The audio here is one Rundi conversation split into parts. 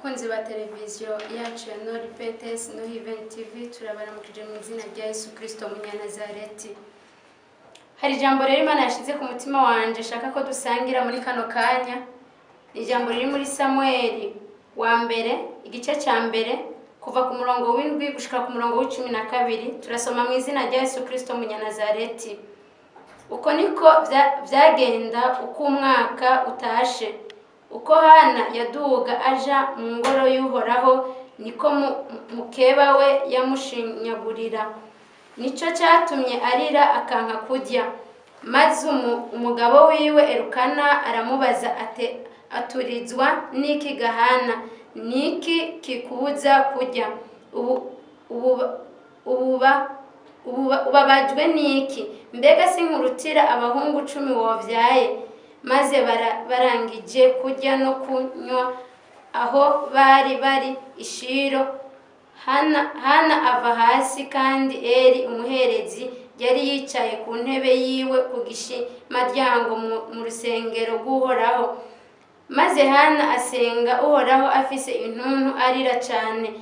Bakunzi ba televiziyo yacu ya No Repentance No Heaven TV, turabaramukije mu izina rya Yesu Kirisito Munyanazareti. Hari ijambo rero Imana yashyize ku mutima wanje shaka ko dusangira muri kano kanya. Ni ijambo riri muri Samweli wa mbere, igice cya mbere, kuva ku murongo w'indwi gushika ku murongo wa 12. Turasoma mu izina rya Yesu Kirisito Munyanazareti. Uko niko vyagenda uko umwaka utashe, uko Hana yaduga aja mu ngoro y'Uhoraho, niko mukeba we yamushinyagurira. Nico cyatumye arira akanka kurya. Maze umugabo wiwe Elukana aramubaza ate: "Aturizwa n'iki gahana? Niki kikubuza kurya? Ubu ubu ububa ubabajwe n'iki? Mbega sinkurutira abahungu 10 wovyaye?" Maze barangije kurya no kunywa aho bari bari i Shilo, Hana ava hasi, kandi Eli umuherezi yari yicaye ku ntebe yiwe ku gishimaryango mu rusengero rw'Uhoraho. Maze Hana asenga Uhoraho afise intuntu, arira cane,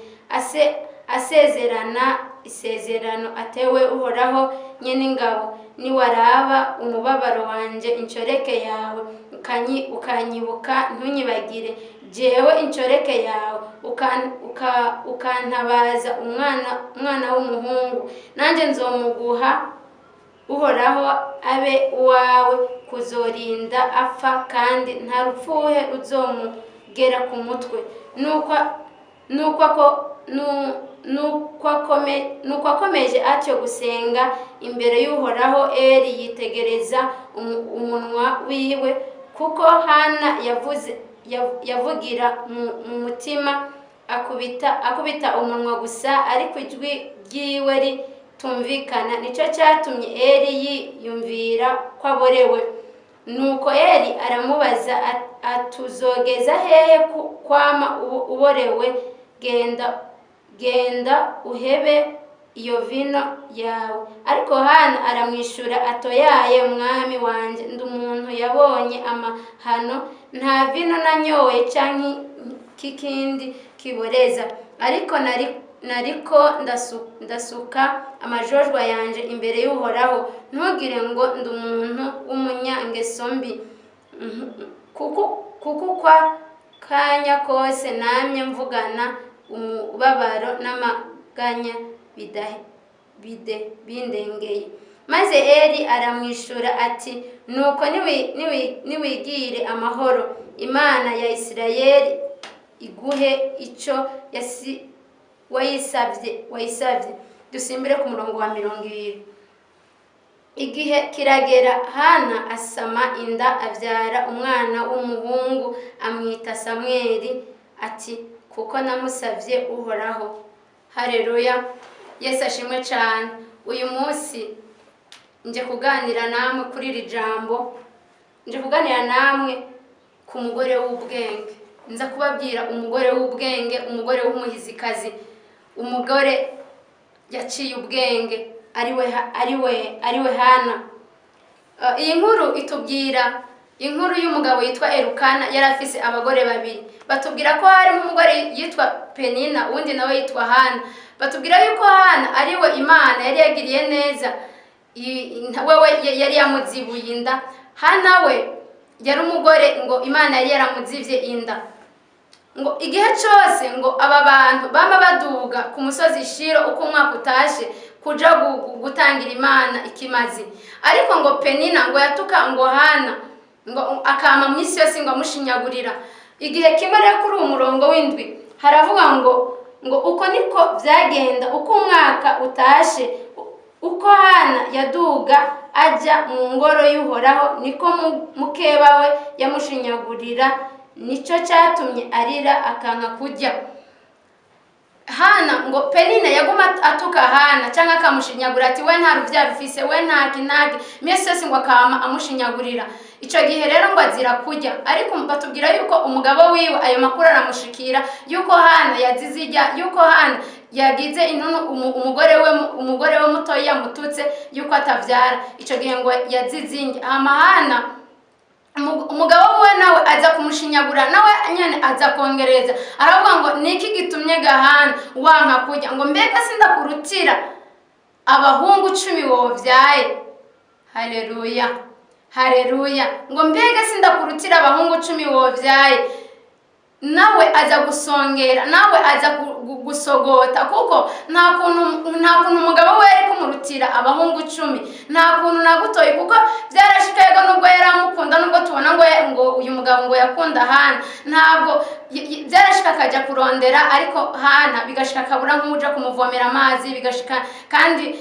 asezerana isezerano atewe: "Uhoraho nyen'ingabo, niwaraba umubabaro wanje inshoreke yawe, ukanyibuka ntunyibagire jewe inshoreke yawe, ukantabaza umwana w'umuhungu, nanjye nzomuguha Uhoraho abe uwawe kuzorinda apfa, kandi nta rupfuhe ruzomugera ku mutwe." Nuko akomeje atyo gusenga imbere y'Uhoraho, Eli yitegereza umunwa wiwe, kuko Hana yavuze yavugira mu mutima, akubita umunwa gusa, ariko ijwi ryiwe ritumvikana. Nicyo cyatumye Eli yiyumvira ko aborewe. Nuko Eli aramubaza atuzogeza hehe kwama uborewe? Genda, genda uhebe iyo vino yawe." Ariko Hana aramwishura atoyaye mwami wanje, ndi umuntu yabonye amahano. Nta vino nanyoye canke kikindi kiboreza, ariko nariko ndasuka amajojwa yanje imbere y'Uhoraho. Ntugire ngo ndi umuntu w'umunyangeso mbi, kuko kwa kanya kose namye mvugana umubabaro n'amaganya bindengeye. Maze Eli aramwishura ati: "Nuko niwigire amahoro, Imana ya Isirayeli iguhe ico wayisabye. Dusimbire ku murongo wa 20. Igihe kiragera, Hana asama inda, abyara umwana w'umuhungu, amwita Samweli, ati: "Kuko namusabye Uhoraho." Hareruya, Yesu ashimwe cyane. Uyu munsi nje kuganira namwe kuri iri jambo, nje kuganira namwe ku mugore w'ubwenge. Nza kubabwira umugore w'ubwenge, umugore w'umuhizikazi, umugore yaciye ubwenge, ariwe Hana. Iyi nkuru itubwira inkuru y'umugabo yitwa Elukana. Yari afise abagore babiri. Batubwira ko harimo umugore yitwa Penina, uwundi nawe yitwa Hana. Batubwira yuko Hana ariwe Imana yari yagiriye neza, wewe yari yamuzibuye inda. Hana we yari umugore ngo Imana yari yaramuzivye inda. Ngo igihe cyose ngo aba bantu bama baduga ku musozi Shiro uko umwaka utashe kuja gutangira Imana ikimazi, ariko ngo Penina ngo yatuka ngo Hana, ngo akama mu isi yose ngo amushinyagurira. Igihe kimwe rero, kuri uwo murongo w'indwi haravuga ngo uko niko byagenda uko umwaka utashe, uko Hana yaduga ajya mu ngoro y'Uhoraho, niko mukeba we yamushinyagurira. Nicyo cyatumye arira akanka kurya. Hana ngo Penina yaguma atuka Hana cyangwa akamushinyagura ati: "We nta rubyaro ufise, we ntaki ntaki." Iminsi yose ngo akama amushinyagurira. Icyo gihe rero ngo azira kurya. Ariko batubwira yuko umugabo wiwe ayo makuru aramushikira, yuko Hana yazize ijya, yuko Hana yagize intuntu, umugore we mutoya yamututse yuko atabyara. Icyo gihe ngo yazize injya. Hama Hana Umugabo we nawe aza kumushinyagura, nawe nyene aza kongereza, aravuga ngo: "Niki gitumye gahana wanka kurya?" Ngo: "Mbega sindakurutira abahungu 10 wovyaye?" Haleluya, haleluya! Ngo: "Mbega sindakurutira abahungu 10 wovyaye?" Nawe aza gusongera, nawe aza gusogota, kuko nta kuntu umugabo we yari kumurutira abahungu 10, nta kuntu na gutoyi, kuko byarashikaga nubwo yari amukunda, nubwo tubona ngo uyu mugabo ngo yakunda Hana, ntabwo byarashika akajya kurondera, ariko Hana bigashika akabura nk'uja kumuvomera amazi, bigashika kandi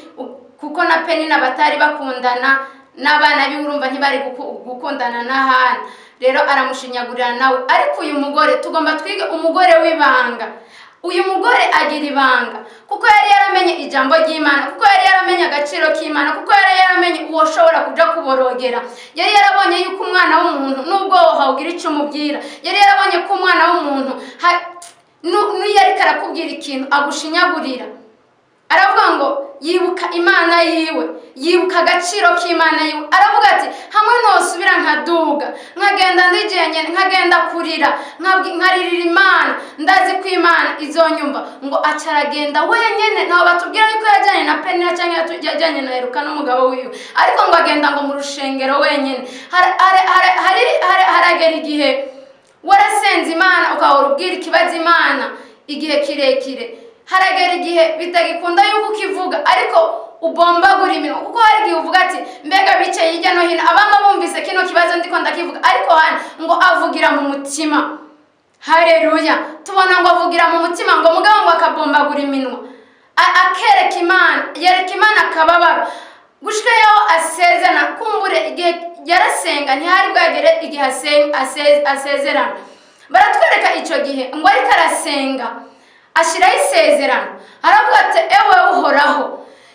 kuko na Penina batari bakundana n'abana biwe, urumva ntibari gukundana na Hana. Rero aramushinyagurira nawe. Ariko uyu mugore tugomba twige umugore w'ibanga. Uyu mugore agira ibanga kuko yari yaramenye ijambo ry'Imana, kuko yari yaramenye agaciro k'Imana, kuko yari yaramenye uwo ushobora kuja kuborogera. Yari yarabonye yuko umwana w'umuntu, nubwo wohawugira icyo umubwira, yari yarabonye ko umwana w'umuntu n'iyo ariko arakubwira ikintu agushinyagurira. Aravuga ngo yibuka Imana yiwe, yibuka agaciro k'Imana yiwe, aravuga ati: "Hamwe nosubira nkaduga, nkagenda ndi jenyine, nkagenda kurira, nkaririra Imana, ndazi ko Imana izonyumva." Ngo aca aragenda wenyene. Ntaho batubwira yuko yajyanye na Penina cyangwa yajyanye na Eruka n'umugabo wiwe, ariko ngo agenda ngo mu rushengero wenyene. Haragera igihe warasenze Imana, ukahora ubwira ikibazo Imana igihe kirekire, haragera igihe bitagikunda yuko ukivuga, ariko ubombagura iminwa, kuko hari igihe uvuga ati: "Mbega bicaye hirya no hino, abama bumvise kino kibazo ndiko ndakivuga?" Ariko hano ngo avugira mu mutima. Hareruya! Tubona ngo avugira mu mutima, ngo mugabo ngo akabombagura iminwa, akereka Imana, yereka Imana akababaro gushika yaho asezerana. Kumbure igihe yarasenga ntihari bwagere igihe asezerana. Baratwereka icyo gihe ngo ariko arasenga, ashyiraho isezerano, aravuga ati: "Ewe Uhoraho,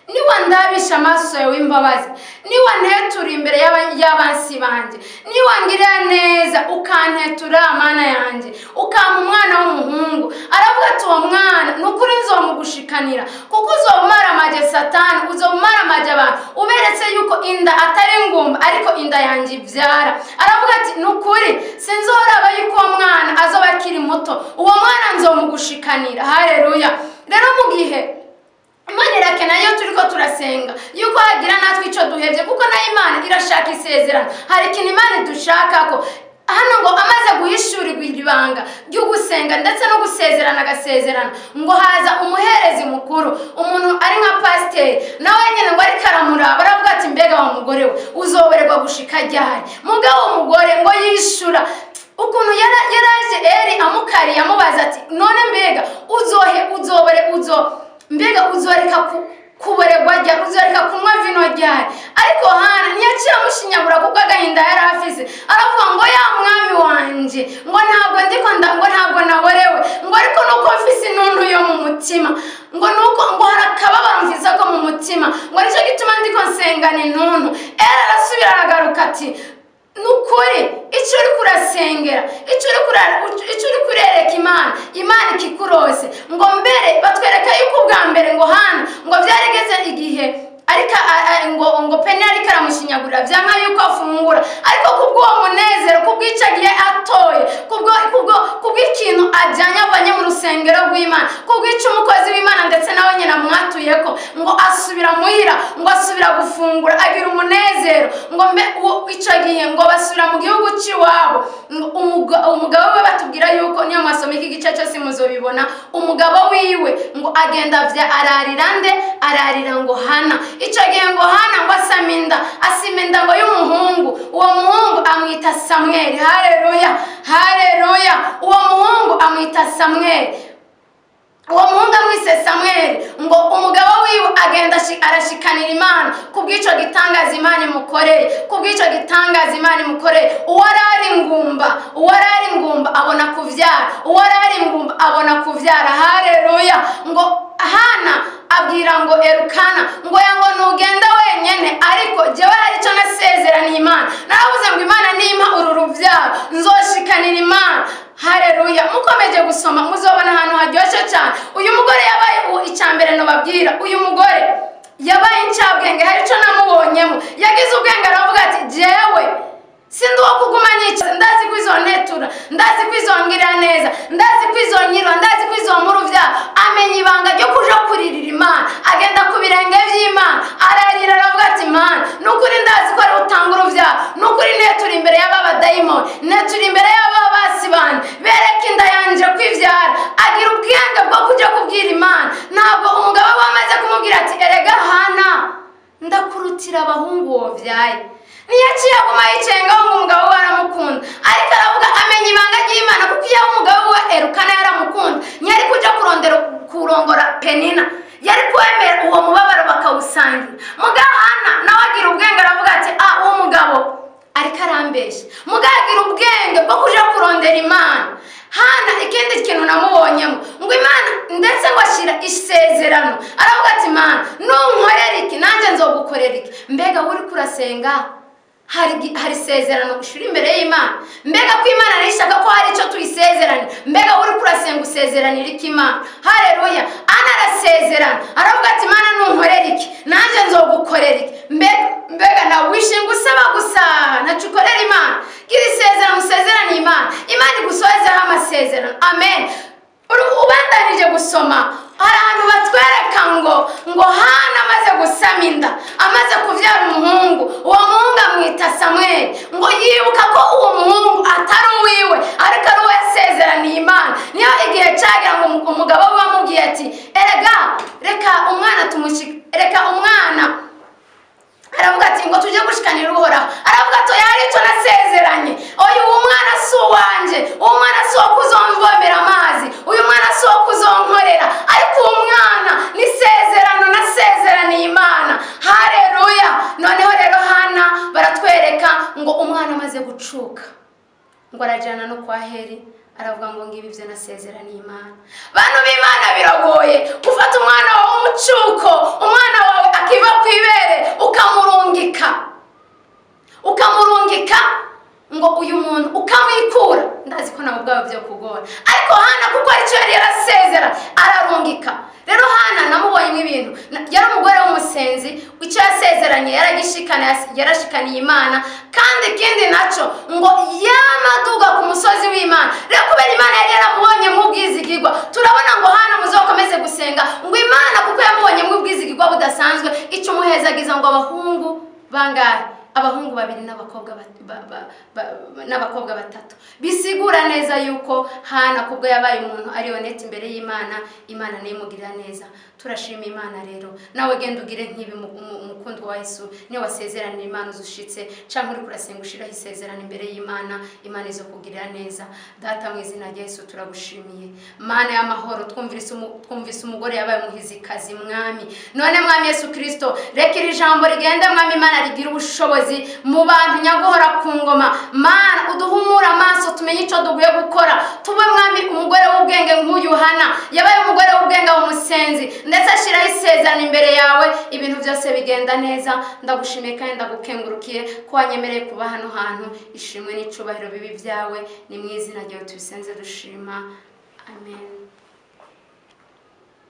niwandabisha amaso yawe imbabazi, niwantetura imbere y'abansi banjye, niwangirira neza ukantetura, Mana yanjye, ukampa umwana w'umuhungu," aravuga ati: "Uwo mwana ni ukuri nzomugushikanira, kuko uzobumaramaje Satani, uzobumaramaje abantu, uberetse yuko inda atari ngumba, ariko inda yanjye ibyara." Aravuga ati: "Ni ukuri sinzoraba yuko uwo mwana azoba akiri muto, uwo mwana nzomugushikanira." Hareruya! Rero mu gihe Imana irakena iyo turi ko turasenga yuko hagira natwe icyo duhebye, kuko nayo Imana irashaka isezerano, hari ikintu Imana idushaka ko. Hano ngo amaze guhishurirwa iri banga ryo gusenga ndetse no gusezerana, agasezerana, ngo haza umuherezi mukuru, umuntu ari nka pasiteri, nawe nyine ngo ariko aramuraba, aravuga ati: "Mbega wa mugore we, uzoberwa gushika ryari?" Mugabo umugore ngo yishura ukuntu yaraje Eri amukariye, amubaza ati: "None mbega uzohe uzobere uzo mbega uzoreka kuboregwa ryari? Uzoreka kunywa vino ryari?" Ariko Hana ntiyaciye amushinyagura kuko agahinda yari afise. Aravuga ngo: "Ya mwami wanje," ngo "ntabwo ndiko ngo ntabwo naborewe," ngo "ariko nuko mfise intuntu yo mu mutima," ngo nuko ngo hari akababaro mfise ko mu mutima, ngo nicyo gituma ndiko nsengana intuntu. Era arasubira aragaruka ati: "Nukuri icyo uri kurasengera, icyo uri kurereka Imana, Imana ikikurose." Ngo mbere batwereka yuko ubwa mbere ngo hano ngo byarigeze igihe ariko ngo Peni ariko aramushinyagurira, byanka yuko afungura, ariko kubw'uwo munezero, kubw'icyo gihe atoye, kubw'ikintu ajyanye avanye mu rusengero rw'Imana, kubw'icyo umukozi w'Imana ndetse nawe nyine amwatuye ko, ngo asubira muhira, ngo asubira gufungura, agira umunezero. Ngo mbe icyo gihe ngo basubira mu gihugu cy'iwabo. Ngo umugabo we, batubwira yuko niyo mwasoma iki gice cyose muzobibona, umugabo wiwe ngo agenda avya ararira nde? Ararira ngo Hana. Icyo gihe ngo Hana ngo asama inda, asima inda ngo y'umuhungu. Uwo muhungu amwita Samweli. Hareruya, hareruya! Uwo muhungu amwita Samweli. Uwo muhungu amwise Samweli, ngo umugabo wiwe agenda arashikanira Imana kubw'icyo gitangaza Imana imukoreye, kubw'icyo gitangaza Imana imukoreye. Uwari ari ngumba, uwari ari ngumba abona kuvyara, uwari ari ngumba abona kuvyara. Hareruya! Ngo Hana abwira ngo Erukana ngo ya ngo nugenda wenyene, ariko jewe hari icyo nasezeraniye Imana, naravuze ngo Imana nimpa uru ruvyaro nzoshikanira Imana. Hareruya! Mukomeje gusoma muzobona ahantu haryoshye cyane. Uyu mugore yabaye icya mbere nobabwira, uyu mugore yabaye incabwenge. Hari icyo namubonyemo, yagize ubwenge, aravuga ati: "Jewe Sindi uwo kuguma nicaye, ndazi ko izontetura, ndazi ko izongirira neza, ndazi ko izonyirwa, ndazi ko izompa uruvyaro. Amenya ibanga ryo kuja kuririra Imana, agenda ku birenge vy'Imana, ararira, aravuga ati: "Mana, nukuri ndazi ko ari utanga uruvyaro, nukuri ntetura imbere y'aba badayimoni, ntetura imbere y'aba basi banje, bereka inda yanje kwivyara." Agira ubwenge bwo kuja kubwira Imana. Ntabwo umugabo we amaze kumubwira ati: "Erega Hana, ndakurutira abahungu wovyaye," ntiyaciye aguma yicengaho ngo umugabo we aramukunda, ariko aravuga, amenya ibanga ry'Imana, kuko iyo umugabo we Erukana yaramukunda, ntiyari kuja kurondera kurongora Penina, yari kwemera uwo mubabaro bakawusangira. Mugahana nawe agira ubwenge, aravuga ati: "Ah, uwo mugabo ariko arambeshya." Mugagira ubwenge bwo kuja kurondera Imana. Hana ikindi kintu namubonyemo, ngo Imana ndetse ngo ashyira isezerano, aravuga ati: "Imana, nunkorera iki, nanjye nzogukorera iki." Mbega uri kurasenga, hari isezerano ushyira imbere y'Imana? Mbega ko Imana nayo ishaka ko hari icyo tuyisezeranye, mbega uri kurasenga usezeranira iki Imana? Hareruya! Ana arasezerana, aravuga ati: "Imana, nunkorera iki, nanjye nzogukorera iki." Mbega nawe wishinga usaba gusa, ntacyo ukorera Imana? Gira isezerano usezeraniye Imana, Imana igusozeho amasezerano. Amen. Ubandanije gusoma, hari ahantu batwereka ngo Hana amaze gusama inda, amaze kubyara umuhungu, uwo muhungu amwita Samweli. Ngo yibuka ko uwo muhungu atari uwiwe, ariko ari uwo yasezeraniye Imana. Niyo igihe cyagera ngo umugabo we amubwiye ati: "Erega reka umwana tumushike, reka umwana," aravuga ati ngo: "Tujye gushikanira Uhoraho." Aravuga ati: "Oya, hari icyo nasezeranye. Oya, uwo mwana si uwanjye, uwo mwana si uwo kuzomvomera amazi, uyu mwana si uwo kuzonkorera, ariko uwo mwana ni isezerano nasezeraniye Imana." Hareruya! Noneho rero Hana baratwereka ngo umwana amaze gucuka, ngo arajyana no kwa Heri, aravuga ngo: "Ngibi ibyo nasezeraniye Imana." Bantu b'Imana, biragoye gufata umwana wawe w'umucuko, umwana wawe akiva ku ibere, ukamurungika ngo uyu muntu ukamwikura. Ndazi ko nawe ubwawe byo kugora, ariko Hana kuko aricyo yari yarasezera, ararungika. Rero Hana namubonyemo ibintu, yari umugore w'umusenzi, icyo yasezeranye yaragishikana, yarashikaniye Imana. Kandi ikindi nacyo, ngo yamaduga ku musozi w'Imana. Rero kubera Imana yari yaramubonye mu bwizigirwa, turabona ngo Hana, muzokomeze gusenga, ngo Imana kuko yamubonye mu bwizigirwa budasanzwe, icyo umuhezagiza ngo abahungu bangahe? Abahungu babiri n'abakobwa batatu. Bisigura neza yuko Hana kubwo yabaye umuntu ari honnête imbere y'Imana, Imana nayo imugirira neza. Turashima Imana. Rero nawe genda ugire nk'ibi, mukundwa wa Yesu. Niyo wasezeranira Imana uzushitse, cyangwa uri kurasenga, ushiraho isezerano imbere y'Imana, Imana izo kugirira neza. Data, mu izina rya Yesu turagushimiye, Mana y'amahoro. Twumvise umugore yabaye umuhizikazi, Mwami. None Mwami Yesu Kirisito, reka iri jambo rigende, Mwami Imana, rigira ubushobozi mu bantu. Nyaguhora ku ngoma, Mana, uduhumure amaso, tumenye icyo dukwiye gukora, tube, Mwami, umugore w'ubwenge nk'uyu Hana yabaye umugore w'ubwenge w'umusenzi, ndetse ashyiraho isezerano imbere yawe, ibintu byose bigenda neza. Ndagushimiye kandi ndagukengurukiye ko wanyemereye kuba hano hantu. Ishimwe n'icubahiro bibi byawe. Ni mu izina ryawe tubisenze dushima, amen.